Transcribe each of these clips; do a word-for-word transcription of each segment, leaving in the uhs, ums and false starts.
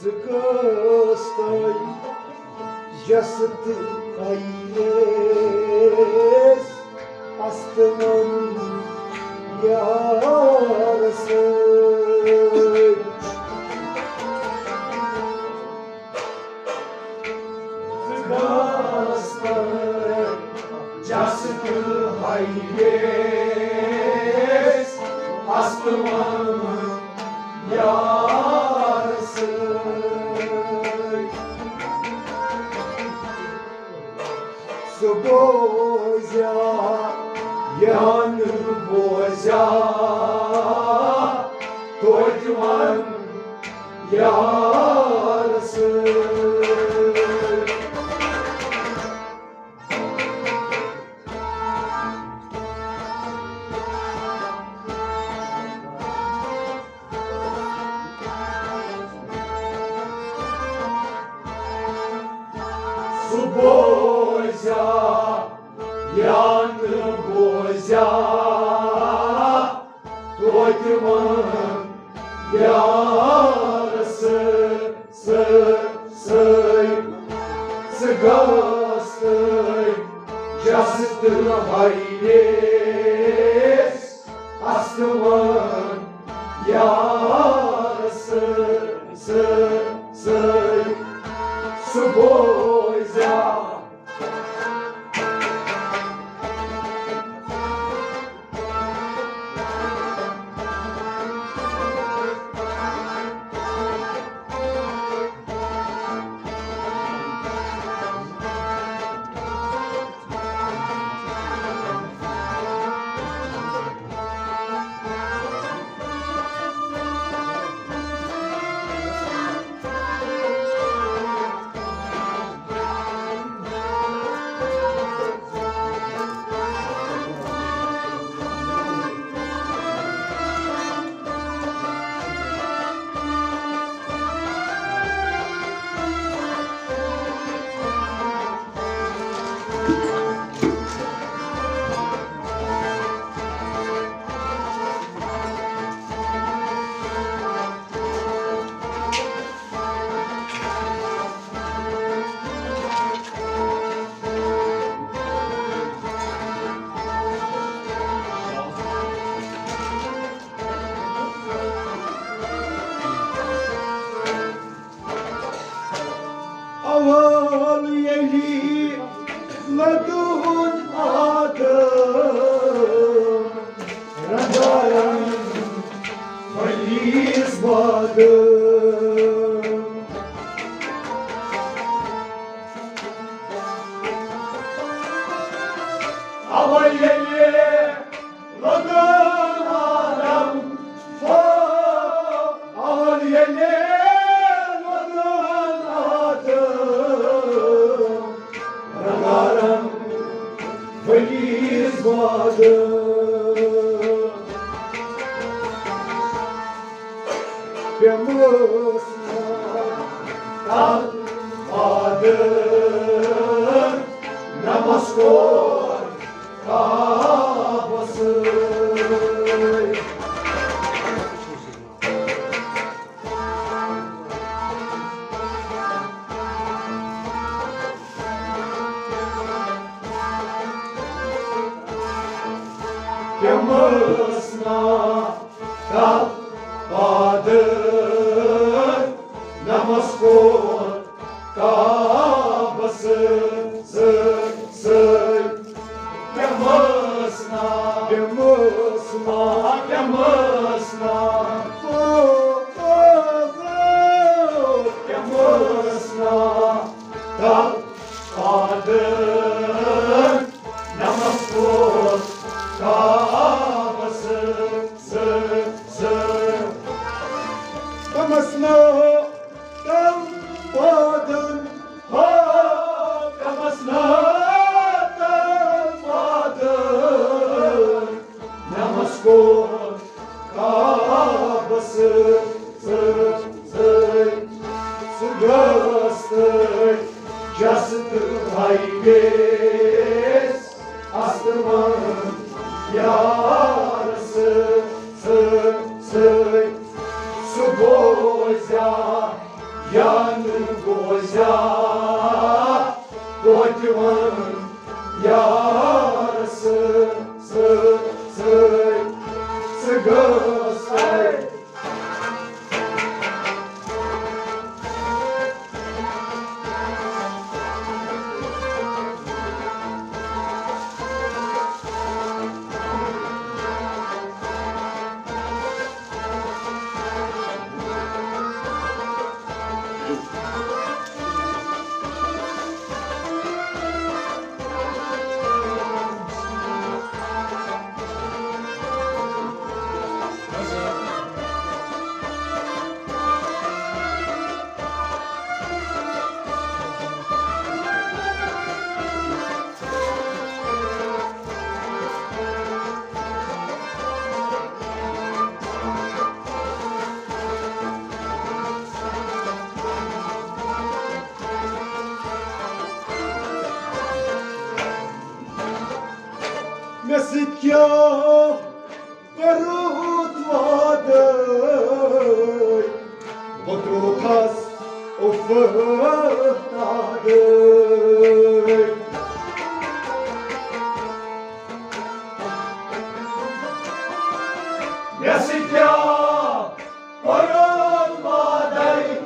ژٕ گٔژھ تٔمۍ جسد خیرس استمن یار سۭتۍ۔ ژٕ گٔژھ تٔمۍ جسد خیرس استمن یار سۭتۍ۔ سُہ بوزیا یا نہٕ بوزیا، توتہِ وَن یار سۭتۍ۔ سُہ بوزیا یا نہٕ بوزیا، توتہِ وَن یار سۭتۍ۔ سۭتۍ، سۭتۍ، ژٕ گٔژھ تٔمۍ جسد خیرس استمن یار سۭتۍ، سۭتۍ، سۭتۍ۔ سُہ بوزیا اول ییٚلہِ لدُن آدم رنگارنگ پلیس بادم۔ اول ییٚلہِ لدُن آدم، ہو، اول ییٚلہِ لدُن آدم رنگارنگ پلیس بادم۔ پیمس تل پادر نمس کور کعبس۔ پیمس نا تل پادر نمس کور کعبس سۭتۍ۔ پیمس نا، پیمس نا، پیمس نا، او، او، او۔ پیمس نا تل پادر نمس کور کعبس سۭتۍ۔ پیمس نا تل پادر، ہو، پیمس نا تل پادر نمس کور کعبس سۭتۍ۔ سُہ گژھ تٔتھۍ جسد خیرس استمن یار سۭتۍ۔ سُہ بوزیا سۭتۍ کیٛاہ کوٚرُتھ وعدٕ، بہٕ ترٛووتھس اُفہٕ تادٕ۔ مےٚ سۭتۍ کیٛاہ کوٚرُتھ وعدَے،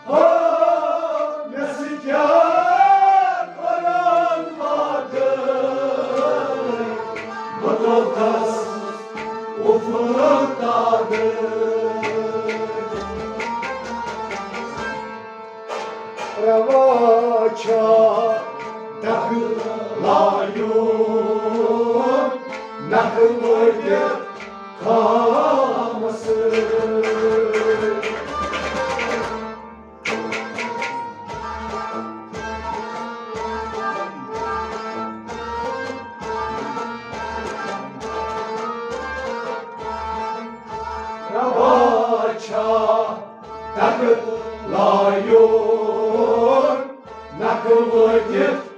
ہو، مےٚ سۭتۍ کیٛاہ کوٚرُتھ وعدَے، بہٕ ترٛووتھس اُفہٕ تادٕ۔ روا چھا دَکہٕ لایُن، نَکھٕ وٲتِتھ خامَس سۭتۍ۔ روا چھا دَکہٕ لایُن، نَکھٕ وٲتِتھ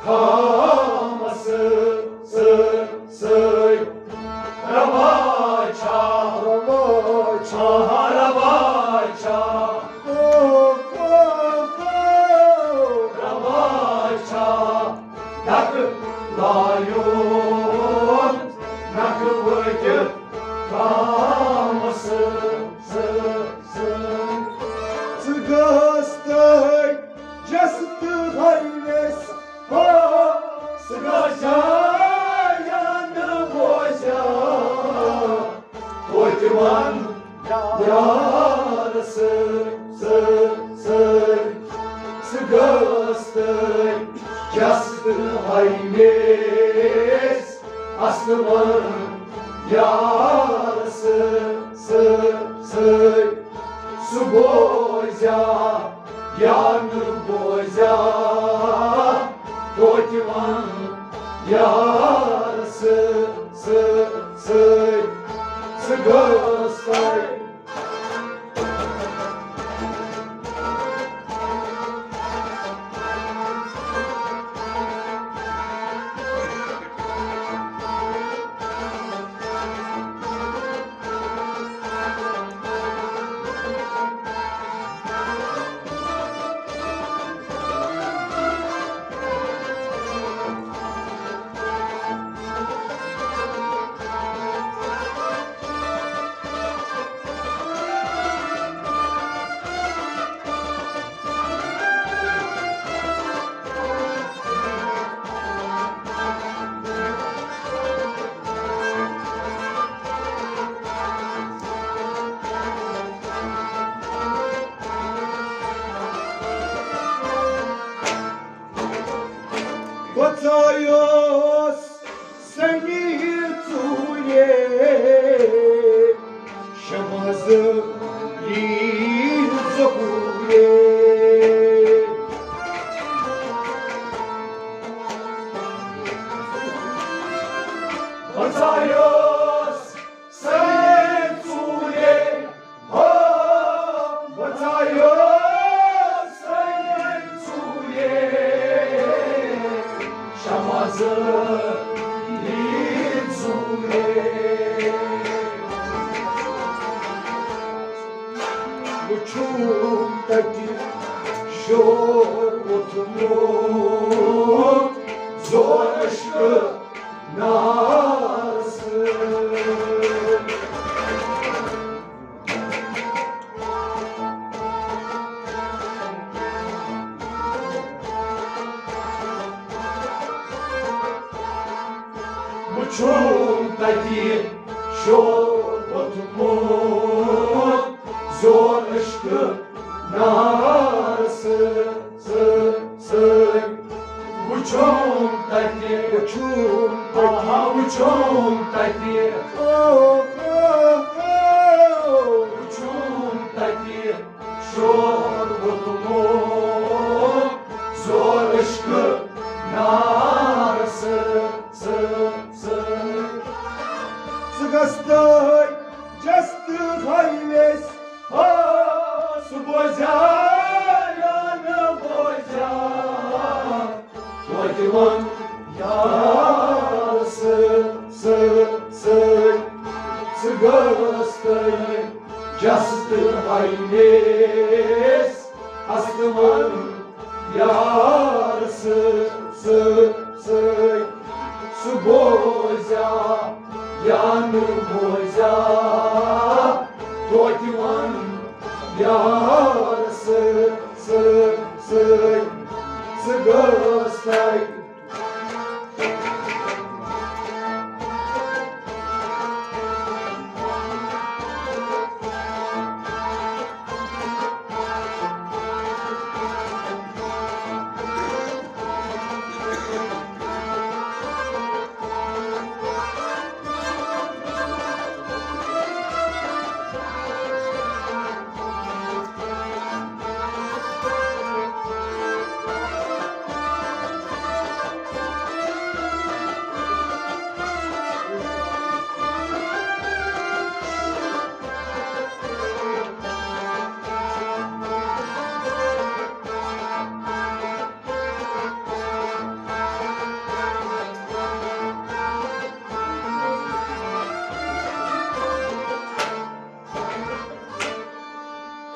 خامَس سۭتۍ۔ روا چھا، روا چھا، روا چھا، او، او، او۔ روا چھا دَکہٕ لایُن، نَکھٕ وٲتِتھ خامَس سۭتۍ۔ ژٕ گژھ تٔمۍ جستہٕ ہاوِس، ہو، سُہ گژھِ جایَن بوزِ۔ توتہِ وَن یارس سۭتۍ، سۭتۍ، سۭتۍ۔ ژٕ گژھ تٔمۍ جستہٕ ہاوِس، اصل وَن یارس سۭتۍ، سۭتۍ۔ سُہ بوزیا یا نہٕ بوزیا، توتہِ وَن یارس سۭتۍ، سۭتۍ۔ ژٕ گژھ تٔمۍ بہٕ ژایوس سنی ژوٗرے، شمازٕ یی ظہوٗرے۔ بہٕ ژایوس سنی ژوٗرے، ہو، بہٕ ژایوس سنی ژوٗرے، شمازٕ یی ژوٗرے۔ وُچھُم تَتہِ شور ووٚتھمُت، زور عشقہٕ نارس۔ وُچھُم تَتہِ شور ووٚتھمُت، زور عشقہٕ نارس سۭتۍ۔ وُچھُم تَتہِ، وُچھُم تَتہِ، آہا، وُچھُم تَتہِ۔ او، او، او۔ وُچھُم تَتہِ شور ووٚتھمُت، زور عشقہٕ نارس سۭتۍ۔ ژٕ گژھ تٔمۍ جستہٕ ہاوِس، ہو، سُہ بوزیا یا نہٕ بوزیا، توتہِ وَن یارس سۭتۍ۔ گٔژھ تٔمۍ جستہٕ ہاویس اصلن یار سۭتۍ، سۭتۍ، سۭتۍ۔ سُہ بوزیا یا نہٕ بوزیا، توتہِ وَن یار سۭتۍ، سۭتۍ، سۭتۍ۔ سُہ گٔژھ تَتہِ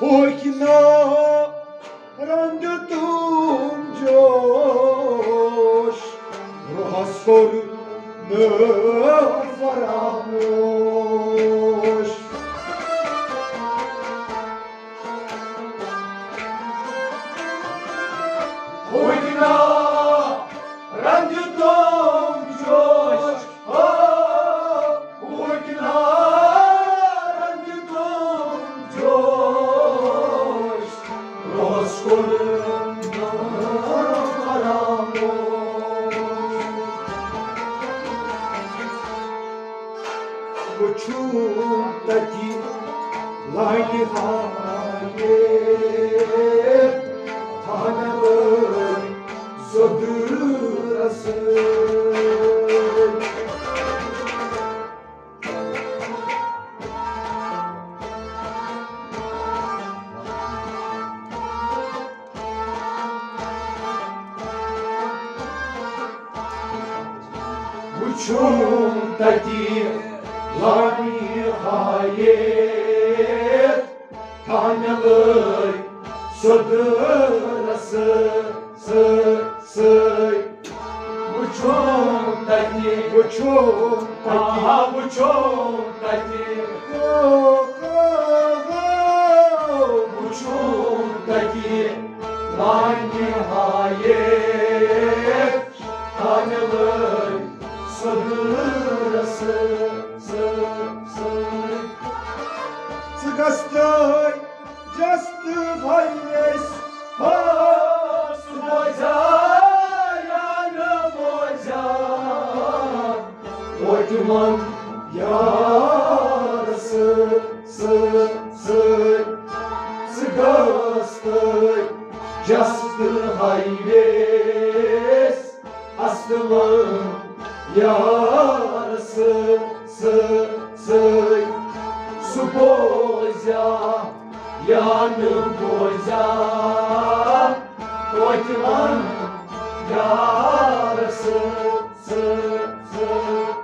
ہوکھنا رنٛگ تُم جوش، روحس کوٚر نہٕ فراموش۔ ہوکھنا رنٛگ تُم جوش، ہو، ہوکھنا رنٛگ تُم جوش، روحس کوٚر نہٕ فراموش۔ وُچھُم تَتہِ لانہِ ہاوے، تھانہٕ لٲگۍ سوٚدرٕ رسہٕ۔ وُچھُم تَتہِ لانہِ ہاوے، تھانہٕ لٲگۍ سوٚدرٕ رسہٕ، سہٕ، سہٕ۔ وُچھُم تَتہِ، وُچھُم تَتہِ، آہا، وُچھُم تَتہِ۔ او، او، او۔ وُچھُم تَتہِ لانہِ ہاوے، تھانہٕ لٲگۍ سوٚدرٕ رسہٕ، سہٕ، سہٕ۔ ژٕ گژھ تٔمۍ جستہٕ ہاویس، ہو، سُہ بوزیا یا نہٕ بوزیا، توتہِ وَن یار سۭتۍ، سۭتۍ، سۭتۍ۔ ژٕ گژھ تٔمۍ جستہٕ ہاویس، اصلن یار سۭتۍ، سۭتۍ، سۭتۍ۔ سُہ بوزیا یا نہٕ بوزیا، توتہِ وَن یار سۭتۍ، سۭتۍ، سۭتۍ۔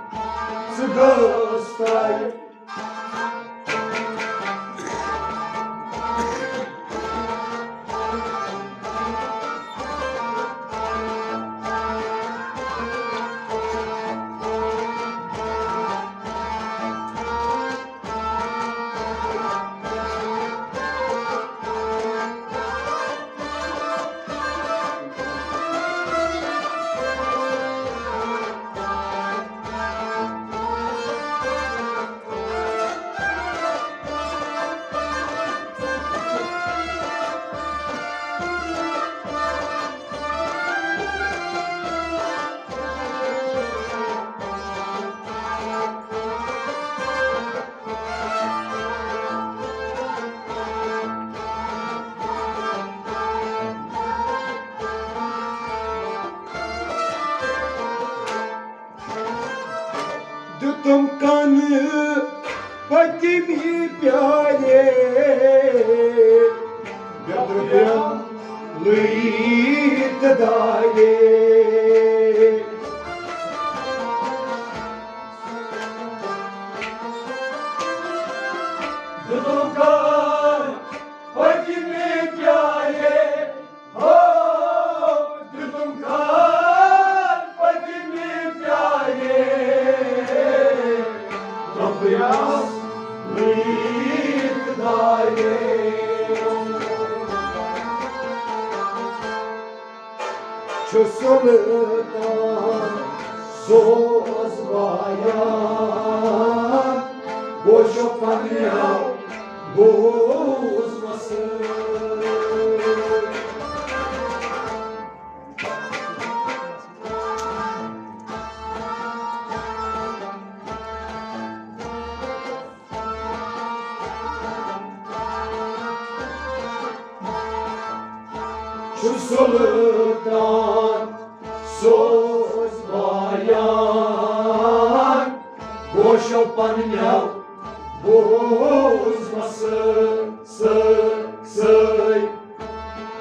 ژٕ گژھ تٔمۍ دیُتُم کَنہٕ پٔتِم یہِ پیارے، مےٚ دوٚپ، لٔیِتھ دارے۔ دُکان پٔتمہِ پیالے، ہو، دِتُم کھار پٔتمہِ پیالے، رۄپیَس لٔگِتھ دالے۔ چھُ سُلطان سوز وایان، گوشو پننیو بوزمس۔ چھُ سُلطان سوز وایان، گوشو پننیو بوزمس۔ سٲ-، سٲ-،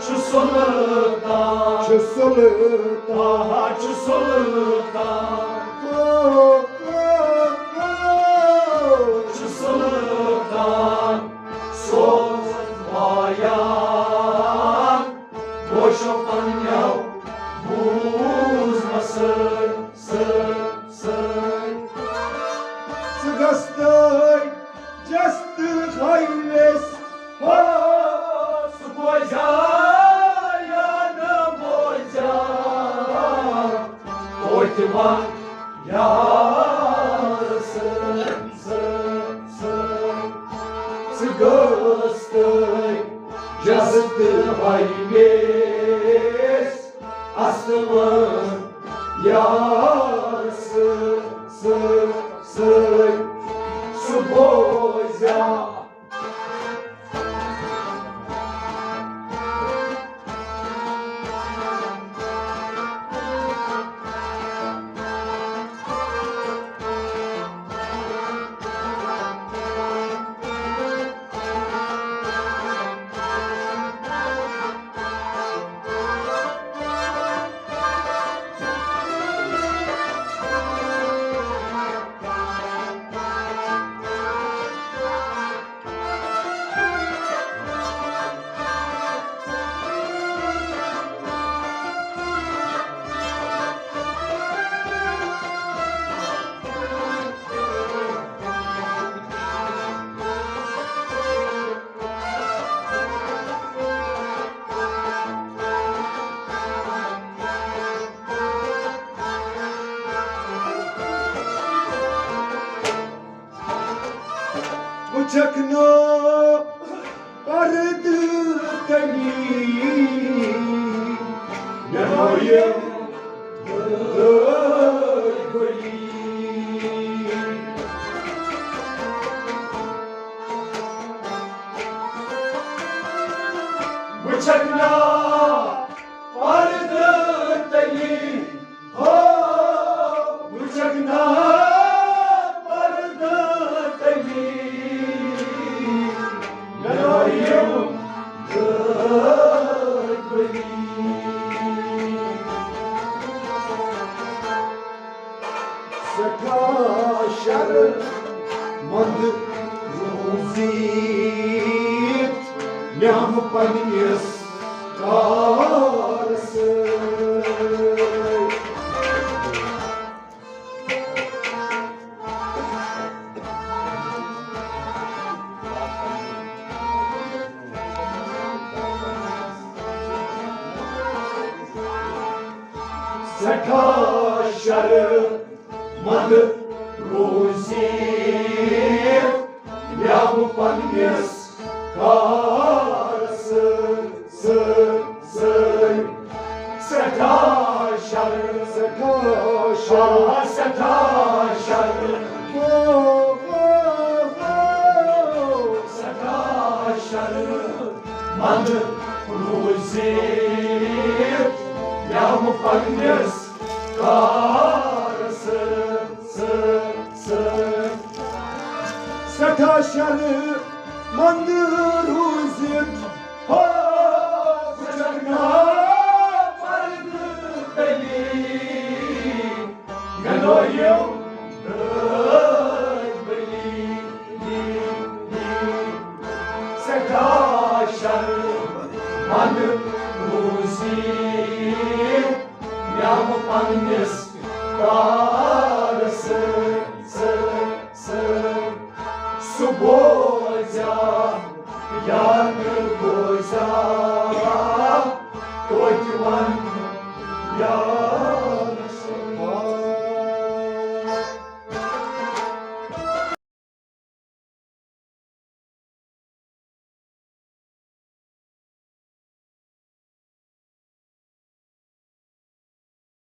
چھُ سُلطان، چھُ سُلطان، چھُ سُلطان، چھُ سُلطان سوز وایان، گوشو پننیو بوزمس۔ سٲ-، سٲ-، سٲ-، ژٕ گژھ تٲج جستہٕ ہٲوِس، ہو، سُہ بوزیا یا نہٕ بوزیا، توتہِ وَن یار۔ سٲ-، سٲ-، سٲ-، ژٕ گژھ تٲج جستہٕ ہٲوِس، اصلن یار سٕنٛز، سٕنٛز، سٕنٛز، سُہ بوزیا۔ وٕچھکھ نہٕ پردٕ تٔمی، مےٚ ہٲیِو دٲدۍ بٔلی۔ وٕچھکھ نا پردٕ تٔمی، ہو، وٕچھکھ نا پردٕ تٔمی، مےٚ ہٲیِو دٲدۍ بٔلی۔ سٮ۪ٹھاہ شرمنٛد روٗزِتھ نِمہٕ پننِس کارس سۭتۍ۔ سٮ۪ٹھاہ شرمنٛد روٗزِتھ نِمہٕ پننِس کارس سۭتۍ، سۭتۍ۔ سٮ۪ٹھاہ شرم، سٮ۪ٹھاہ شرم، آ، سٮ۪ٹھاہ شرم۔ او، او، او، او۔ سٮ۪ٹھاہ شرمنٛد روٗزِتھ نِمہٕ پننِس کارس سۭتۍ، سۭتۍ۔ سٮ۪ٹھاہ شرمنٛد روٗزِتھ، ہو، وٕچھکھ نا پردٕ تٔلی، مےٚ لویِو دٲدۍ بٔلی۔ بوزیا یا نہٕ بوزیا، توتہِ وَن یا